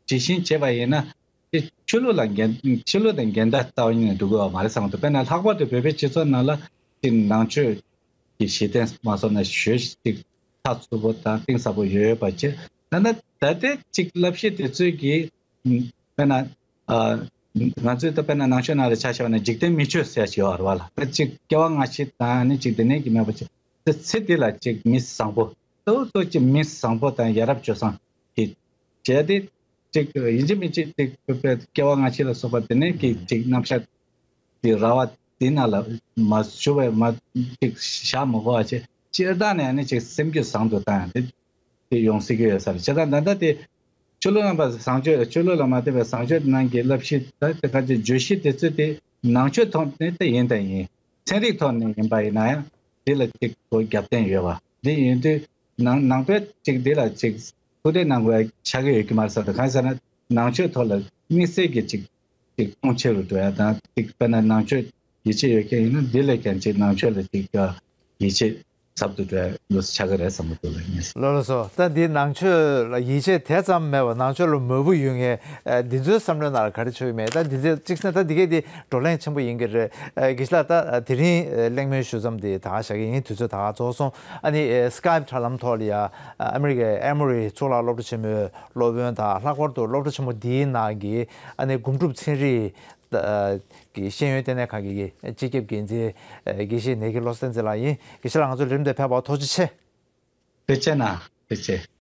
ཇི་བཞིན་བྱས་པ་ཡིན་ན། དེ་ཆོས་ལུགས་ལ་འགལ། ཆོས་ལུགས་དང་འགལ་ཟླ་ལྟ་བུ་ཡིན་ན་འགྲོ་གི་ཡོད་མ་རེད་བསམ་གྱི་འདུག་དཔེར་ན་ལྷག་པར་དུ་བོད་པའི་སྤྱི་ཚོགས་ནང་ལ་ཅིག་ནང་ཆོས་ཀྱི་གཞི་རྟེན་མ་སོང་ན་ཞོལ་ཅིག་ཚགས་ཚུད་པོ་དང་གཏིང་ཟབ་པོ་ཡོད་པ་བྱས། ད་ལྟ་ད་ལྟའི་ཅིག་བསླབ་གཞི་དེ་ཚོས་ཀྱིས་དཔེར་ན། ཨ། ང་ཚོས་ད་དཔེར་ན་ནང་ཆོས་ནང་ལ་ཆ་བཞག་པ་ན་འཇིག་རྟེན་མི་ཆོས་ཟེར་ཞིག་ཡོད་རེད་བ་ལ། ད་ཅིག་སྐྱེ་བ་སྔ་ཕྱི་དང་ནི་ཅིག་དེ་ནས་ཀྱི་མེད་པ་ཅིག་དེ་ཚེ་འདི་ལ་ཅིག་མི་བཟང་པོ། གཙོ་བོ་གཙོ་ཅིག་མི་བཟང་པོ་དང་ཡ་རབས་སྤྱོད་བཟང་གི་བྱས་ཏེ། ཅིག་ཡིན་གཅིག་མིན་གཅིག་ཅིག་སྐྱེ་བ་སྔ་ཕྱི་ལ་སོགས་པ་དེ་ནས་ཀྱི་ཅིག་རྣམ་གཞག་དེ་ར་བ་དེ་ནང་ལ་མ་ཞུ་བའི་མ་ཅིག་བཞག་མ་དགོས་པ་བྱས། སྤྱིར་བཏང་ནས་ནི་ཅིག་སེམས་རྒྱུད་བཟང་དུ་བཏང་ཡང་དེ་དེ་ཡོང་སྲིད་ཀྱི་ཡོད་ས་རེད། བྱས་ཙང་ད་ལྟ་དེ་ཆོས་ལུགས་རྣམ་པ་བཟང་སྤྱོད། ཆོས་ལུགས་ལ་མ་བརྟེན་པའི་བཟང་སྤྱོད་ནང་གི་བསླབ་གཞི་ད་དེ་ག་ཅིག་བརྗོད་གཞི་དེ་ཚོ་དེ་ནང་ཆོས་ཐོག་ནས་དེ་ཡིན་དང་ཡིན། ཚན་རིག་ཐོག་ནས་ཡིན་པ་ཡིན་ན་ཡང་འདི་ལ་ཅིག་གོ་རྒྱབ་རྟེན་ཡོད་པ་འདི་ཡིན་དུས། ནང་ནང་པའི་ཅིག་འདི་ལ་ཅིག་ཐུགས་རེ་གནང་དགོས་ཆགས་ཀྱི་ཡོད་ཀྱི་མ་རེད་བསམ་འདུག་གང་ཡིན་ཟེར་ན་ནང་ཆོས་ཐོག་ལ་དམིགས་བསལ་གྱི་ཅིག་ཅིག་མཐོང་ཆེ་རུ་འགྲོ་ཡ་དང་། ཅིག་དཔེར་ན་ནང་ཆོས་ཡིད་ཆེས་ཡོད་མཁན་ཡིན་ན་འདི་ལས་ཀྱང་ཅིག་ནང་ཆོས་ལ་ཅིག་ཡིད་ཆེས་ཟབ་ཏུ་འགྲོ་ཡ་ལུགས་ཆགས་ཀྱི་རེད་བསམ་གྱི་འདུག་ལགས་ངས། ལགས་ལགས་སོ། ད་འདི་ནང་ཆོས་ལ་ཡིད་ཆེས་དེ་ཙམ་མེད་པ། ནང་ཆོས་ལ་མོས་པོ་ཡོད་མཁན་འདི་ཚོའི་བསམ་བློའི་ནང་ལ་ག་རེ་བྱུང་ཡོད་མེད། ད་འདི་ཚོ་གཅིག་བྱས་ན་ད་འདི་གས་འདི་བགྲོ་གླེང་ཆེན་པོ་ཡིན་གྱི་རེད། ཨ། དགེ་བཤེས་ལགས། ད་དེ་རིང་གླེང་མོལ་ཞུ་མཚམས་འདི་ད་ག་བཞག་གི་ཡིན། དུས་ཚོད་ད་ག་རྫོགས་སོང་། ཨ་ནི་ཨེ། Skype་དྲ་ལམ་ཐོག་ལ་ཡ་ཨ་མི་རི་ཀའི་ཨེ་མོ་རི་གཙུག་ལག་སློབ་གྲྭ་ཆེན་མོའི་སློབ་དཔོན་དང་། ལྷག་པར་དུ་སློབ་གྲྭ་ཆེན་མོ་འདིའི་ནང་གི་ཨ་ནི་སྒོམ་སྒྲུབ་ཚན་རིག་ཨ་གི་ཤེས་ཡོན་ལྟེ་གནས་ཁང་གི་སྤྱི་ཁྱབ་འགན་འཛིན་ཨ་དགེ་བཤེས་ནེ་གི་བློ་བཟང་བསྟན་འཛིན་ལགས་ཡིན། དགེ་བཤེས་ལགས། ང་ཚོ་ལས་རིམ་དེ་ཕེབས་པར་ཐུགས་རྗེ་ཆེ། ཐུགས་རྗེ་གནང་། ཐུགས་རྗེ།